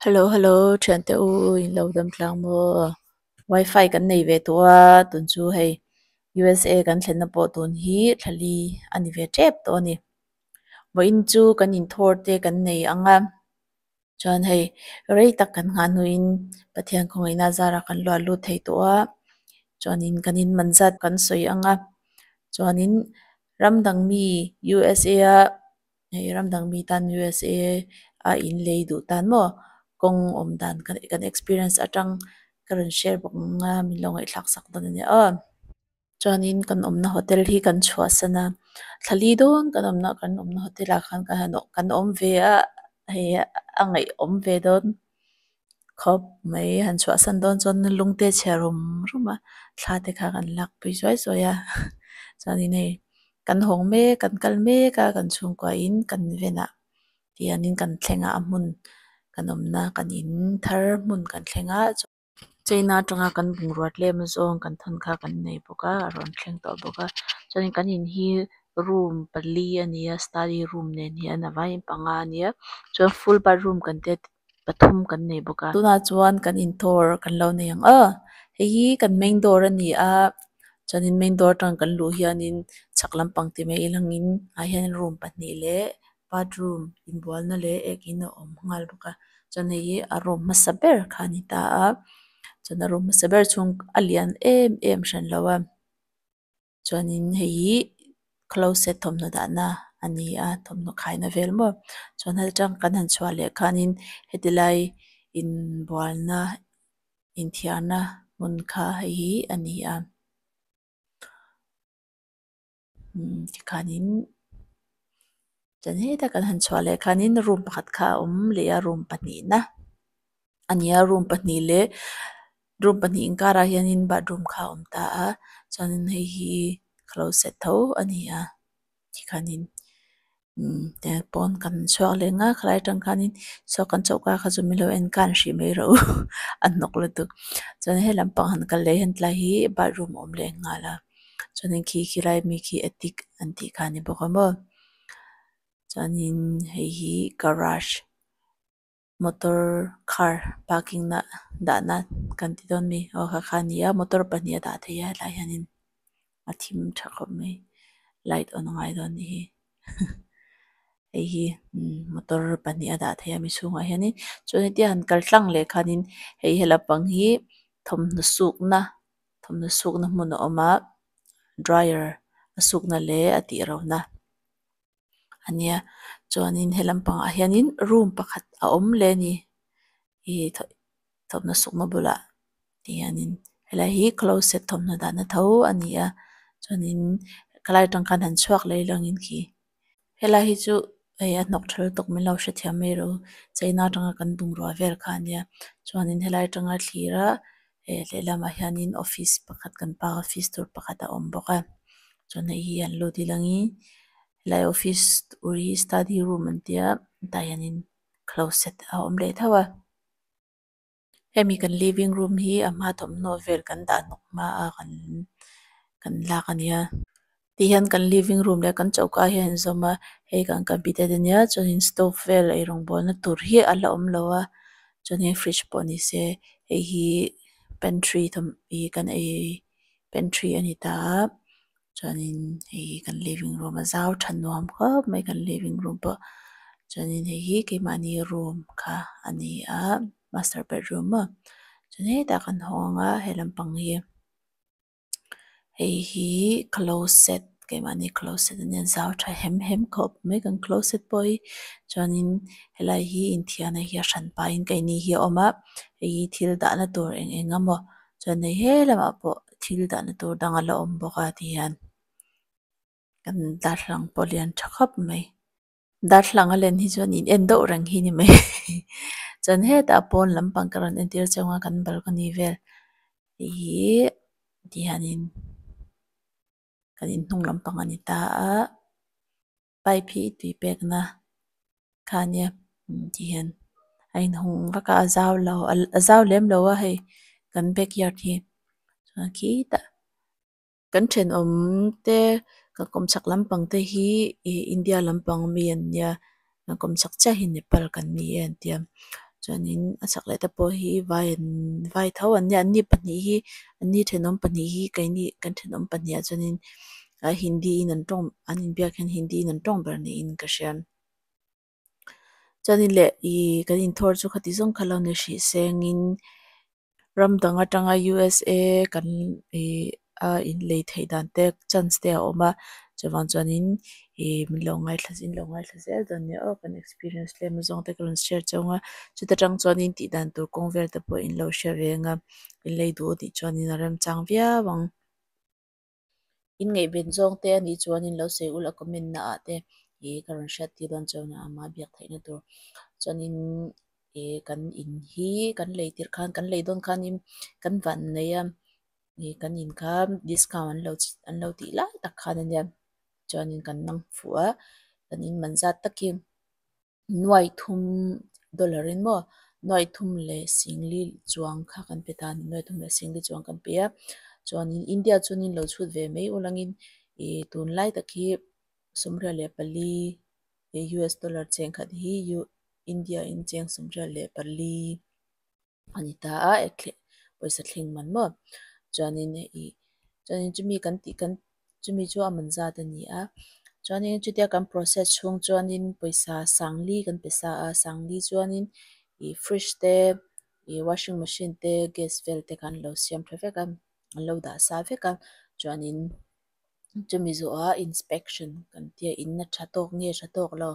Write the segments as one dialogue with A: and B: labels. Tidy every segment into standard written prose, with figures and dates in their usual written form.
A: Hello hello thiante u in lo dam tlang maw wifi kan nei ve tawh a tun chu hei U_S_A kan thlenna pawh tun hi thlali a ni ve tep tawh a ni vawiin chu kan inthawr te kan nei ang a chuan hei rei tak kan nghah hnuin Pathian khawngaihna zarah kan luah lut thei tawh a chuanin kan in man zat kan sawi ang a chuanin ram dang mi U_S_A a hei ram dang mi tan U_S_A a in lei duh tan maw kawng awm dan kan experience atang ka rawn share bawk ang a min lo ngaihthlak sak dawn a nia aw. Chuanin kan awmna hotel hi kan chhuahsan a thla li dawn kan awmna kan awmna hotel ah khan kan han kan awm ve a hei a ngaihawm ve dawn khawp mai han chhuahsan dawn chuan lung te chhia rum rum a thla te kha kan lak pui zuai zuai a chuanin hei kan hawng mek kan kal mek a kan chhungkua in kan venah tihianin kan thleng a a hmun kan awmna kan in thar hmun kan thleng a. China atanga kan bungrua tlem zawng kan thawn kha kan nei bawk a a rawn thleng tawh bawk a chuanin kan in hi room pali a ni a study room nen hian a vaiin panga a ni a chuan full bathroom kan tia pathum kan nei bawk a tunah chuan kan in tour kan lo nei ang aw hei hi kan main door a ni a chuanin main door atang kan luh hianin chhak lampang ti mai langin ah hian room pahnih leh bathroom inbualna leh ek in a awm nghal bawk a chuan hei hi a room hmasa ber kha a ni ta a chuan a room hmasa ber chhung a lian em em hran lo a chuanin hei hi closet thawmhnaw dahna a ni a thawmhnaw khaina vel maw chuan heta tang kan han chhuah leh khanin heti lai inbualna inthiarna hmun kha hei hi a ni a umm tikhanin chuan heta kan han chhuah leh khanin room pakhat kha a awm leh a room pahnihna a ni a room pahnih leh room pahnih inkarah hianin bathroom kha a awm ta a chuanin hei hi closet tho a ni a tikhanin umm pawn kan chhuak leh ang a khalai atang khanin saw kan choka kha chu min lo en khan hrih mai rawh u a hnawk lutuk chuan he lampang han kal leh hian tlai hi bathroom a awm leh nghal a chuanin khi khilai mi khi attic an tih kha a ni bawk a maw chuanin hei hi garage motor car parking na dahna kan ti dawn mi aw kha kha a ni a motor pahnih a dah theih a hetlai hianin a thim tha khawp mai light on a ngai dawn a nih hi hei hi motor pahnih a dah theih a mi chhungah hianin chuan hetia han kal tlang leh khanin hei he lampang hi thawmhnaw sukna thawmhnaw sukna hmun a awm a dryer a sukna leh a tih ro na a nia chuanin he lampangah hianin room pakhat a awm leh a ni ih thawmhnaw sukna bulah tihianin helai hi closet thawmhnaw dahna tho a ni a chuanin khalai atang khan han chhuak leh langin khi helai hi chu hei a hnawk tha lutuk min lo hrethiam mai rawh u china atanga kan bungrua vel kha a nia chuanin helai atanga thlir a eh lehlamah hianin office pakhat kan pa office tur pakhat a awm bawk a chuan hei hi an lut ilangin helai office tur hi study room an tia tah hianin closet a awm leh tho a. Hemi kan living room hi a hma thawmhnaw vel kan dah hnawk hma a kan kan lak a nia tihian kan living room leh kan choka hi a inzawm a hei kan computer te nia chuanin stove vel eirawng bawlna tur hi a la awm lo a chuanin fridge pawh ni se hei hi pantry ih kan ei pantry a ni ta a chuanin hei hi kan living room a zau tha nuam khawp mai kan living room pawh chuanin hei hi keimahni room kha a ni a master bedroom maw chuan hetah kan hawng a he lampang hi hei hi closet keimahni closet a nia zau tha hem hem khawp mai kan closet pawh hi chuanin helai hi inthiarna hi a hran pahin keini hi a awm a hei hi thil dahna tur eng eng emaw chuan hei he lamah pawh thil dahna tur dang a la awm bawk a tihian kan darthlalang pawh lian tha khawp mai darthlalang a len hi chuan in en deuh reng hi ni mai chuan hetah pawn lampang ka rawn entir cheu ang a kan balcony vel hei hi tihianin kan inhnung lampang a ni ta a pipe hi tui pekna kha a nia tihian a inhung vak a a zau lo a zau lem lo a hei kan backyard hi chuan khitah kan thenawm te kan kawmchhak lampang te hi ih India lampang mi an nia kan kawmchhak chiah hi Nepal kan ni e an tia. Chuanin a chhak leh te pawh hi vai an vai tho an nia anni pahnih hi anni thenawm pahnih hi keini kan thenawm pahnih ah chuanin ah hindi in an tawng an inbiak hian hindi in an tawng ber niin ka hria. Chuanin leh ihh kan inthawr chu khati zawng kha lo ni hrih sengin ram dang atanga USA kan ihh a inlei theih dan te chance te a awm a chuvang chuanin ihh min lo ngaithla in lo ngaithla zel dawn nia aw kan experience tlem zawng te ka rawn share chauh ang a chuta tang chuanin tih dan tur kawng vel te pawh in lo hre ve ang a inlei duh anih chuanin a remchang viau ang. In ngaihven zawng te anih chuanin lo sawi ula comment na ah te ih ka rawn hriat tir dawn chuan ama biak theihna tur chuanin ih kan in hi kan lei tirh khan kan lei dawn khanin kan van nei a ih kan in kha discount an lo an lo tih lai tak khan ania chuanin kan nang fuh a kan in man zat takin nuai thum dollar in maw nuai thum leh singli chuang kha kan pe ta a ni nuai thum leh singli chuang kan pe a chuanin India chuanin lo chhut ve mai ulangin ih tunlai tak hi sawmriat leh pali US dollar cheng khat hi India in cheng sawmriat leh pali a ni ta a pawisa thleng man maw chuanin ih chuanin chumi kan tih kan chumi chu a man zat a ni a chuanin chutia kan process chhung chuanin pawisa sangli kan pe sa a sangli chuanin ih fridge te ih washing machine te gas vel te kha an lo siam tha vek a an lo dah sa vek a chuanin chumi zawhah inspection kan tia in a tha tawk nge tha tawk lo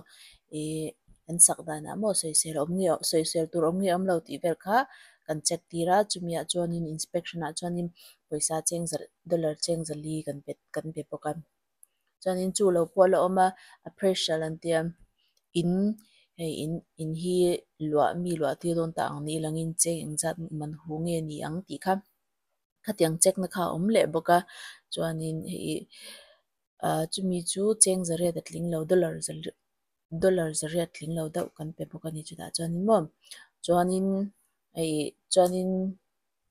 A: ih an sak danah maw sawisel awm nge sawisel tur awm nge awm lo tih vel kha kan check tir a chumi ah chuanin inspection ah chuanin pawisa cheng za dollar cheng zali kan pe kan pe bawk a chuanin chu lo pawh a la awm a appraisal an tia in hei in in hi luah mi luah tir dawn ta ang ni langin cheng engzat man hu nge ni ang tih kha khatiang check na kha a awm leh bawk a chuanin hei ah chumi chu cheng zariat a tling lo dollar dollar zariat tling lo deuh kan pe bawk a ni chutah chuanin maw chuanin hei chuanin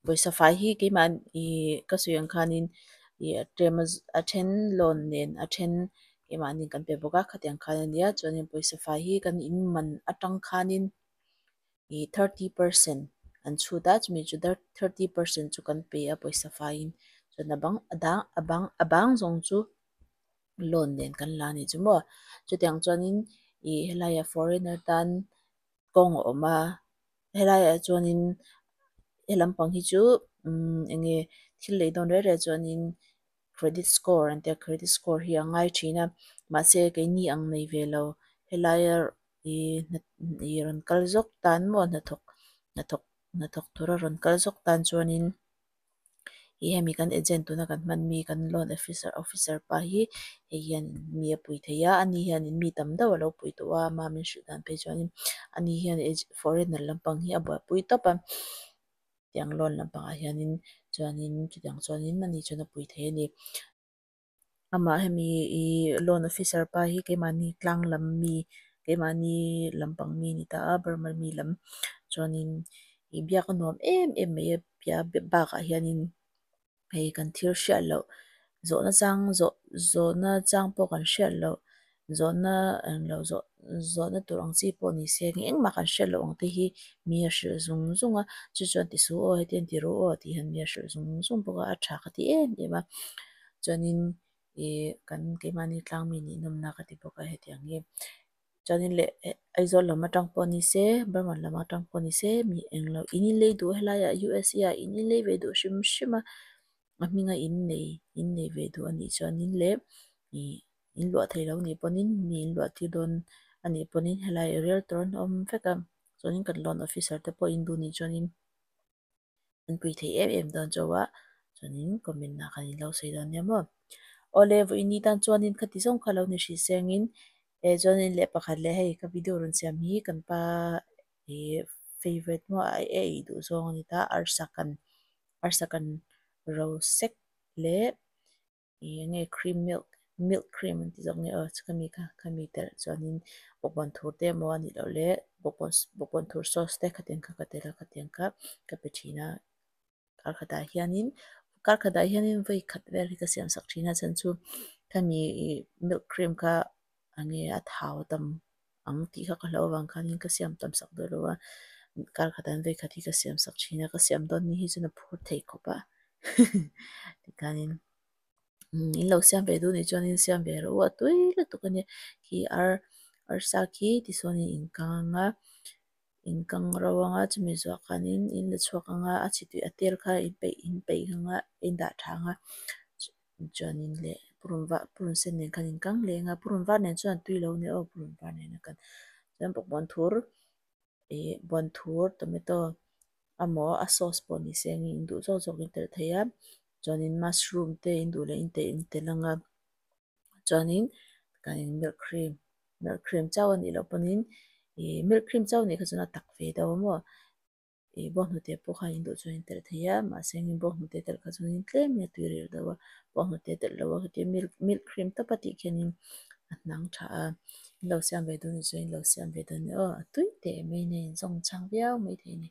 A: pawisa fai hi keimah ih ka sawi ang khanin ih a tlem a then loan nen a then keimahni kan pe bawk a khatiang khan a nia chuanin pawisa fai hi kan in man atang khanin ih thirty percent an chhut a chumi chu thirty percent chu kan pe a pawisa faiin chuan a bang a dang a bang a bang zawng chu loan nen kan la a ni chu maw chutiang chuanin ih helaiah foreigner tan kawng a awm a helaiah chuanin he lampang hi chu umm eng nge thil lei dawn reng reng chuanin credit score an tia credit score hi a ngai thin a mahse keini ang nei ve lo helaia ih ih rawn kal zawk tan maw hnathawk hnathawk hnathawk tura rawn kal zawk tan chuanin ih hemi kan agent tuna kan hman mi kan loan officer officer pa hi hei hian mi a pui thei a ani hianin mi tam deuh a lo pui tawh a ama min hrilh dan phei chuanin ani hian foreigner lampang hi a buaipui tawp a tiang loan lampangah hianin chuanin chutiang chuanin ani chuan a pui thei a ni. Amah hemi ih loan officer pa hi keimahni tlang lam mi keimahni lampang mi a ni ta a Burma mi lam chuanin ih biak a nuam em em mai a piah bakah hianin hei kan thil hriat loh zawhna chang zawh zawhna chang pawh kan hriat loh zawhna englo zawh zawhna tur ang chi pawh ni se engmah kan hriat loh ang te hi mi a hrilh zung zung a chu chuan ti suh aw hetiang ti rawh aw tih hian mi a hrilh zung zung bawk a a tha ka ti em em a chuanin ih kan keimahni tlang mi nih nawmna ka ti bawk a hetiang hi chuanin leh Aizawl lam atang pawh ni se Burma lam atang pawh ni se mi englo in inlei duh helaiah U_S_A ah in inlei ve duh hrim hrim a a hminga in nei in nei ve duh anih chuanin leh ih in luah theih loh anih pawhin mi in luah tir dawn anih pawhin helaiah realtor an awm vek a chuanin kan loan officer te pawh in duh nih chuanin an pui thei em em dawn chauh a chuanin comment ah khan in lo sawi dawn nia maw awle vawiin ni tan chuanin khati zawng kha lo ni hrih sengin eh chuanin leh pakhat leh hei ka video rawn siam hi kan pa ih favourite maw a ei duh zawng a ni ta arsa kan arsa kan ro sek leh ih eng nge cream milk milk cream an ti zawk nge aw khami kha khami telh chuanin bawkbawn thur te emaw a nih loh leh bawkbawn bawkbawn thur sauce te khatiang kha ka tel a khatiang kha ka pe thin a kar khatah hianin kar khatah hianin vawi khat vel hi ka siam sak thin a chhan chu khami ih milk cream kha eng nge a thau tam ang tih kha ka hlauh avang khanin ka siam tam sak dawn lo a. Kar khat an vei khat hi ka siam sak thin a, ka siam dawn ni hi chuan a phur thei khawp a tikhanin in lo siam ve duh nih chuan in siam ve rawh u a tui lutuk a nia khi ar arsa khi tichuanin in kang ang a in kang ro ang a chumi zawh khanin in la chhuak ang a a chhe tui a tel kha in peih in peih ang a in dah tha ang a chuanin leh purun var purun sen nen khan in kang leh ang a purun var nen chuan a tui lo a nia aw purun var nen a kan chuan bawkbawn thur ih buan thur tomato amaw a sauce pawh ni se eng in duh zawk zawk in telh thei a chuanin mushroom te in duh leh in telh in telh ang a chuanin kanin milk cream milk cream chauh a nih loh pawhin ih milk cream chauh a nih kha chuan a tak ve deuh a maw ih bawnghnute pawh khan in duh chuan in telh thei a mahse engin bawnghnute telh kha chuanin tlemin a tui rel deuh a bawnghnute telh loh a khatia milk milk cream tawp a tih khianin a hnang tha a in lo siam ve dawn nih chuan in lo siam ve dawn nia aw a tui teh mai nen in zawng chhang viau maithei a ni.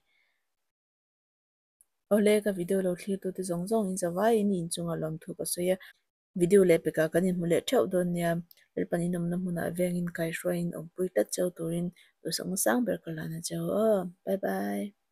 A: Awle ka video lo thlir tute zawng zawng in zavaiin inchungah lawmthu ka sawi a. Video leh pekah kan inhmu leh theuh dawn nia. Lalpan inawmna hmunah vengin kaihruaiin awmpui tlat cheu turin duhsakna sang ber ka lan a cheu aw. Bye bye.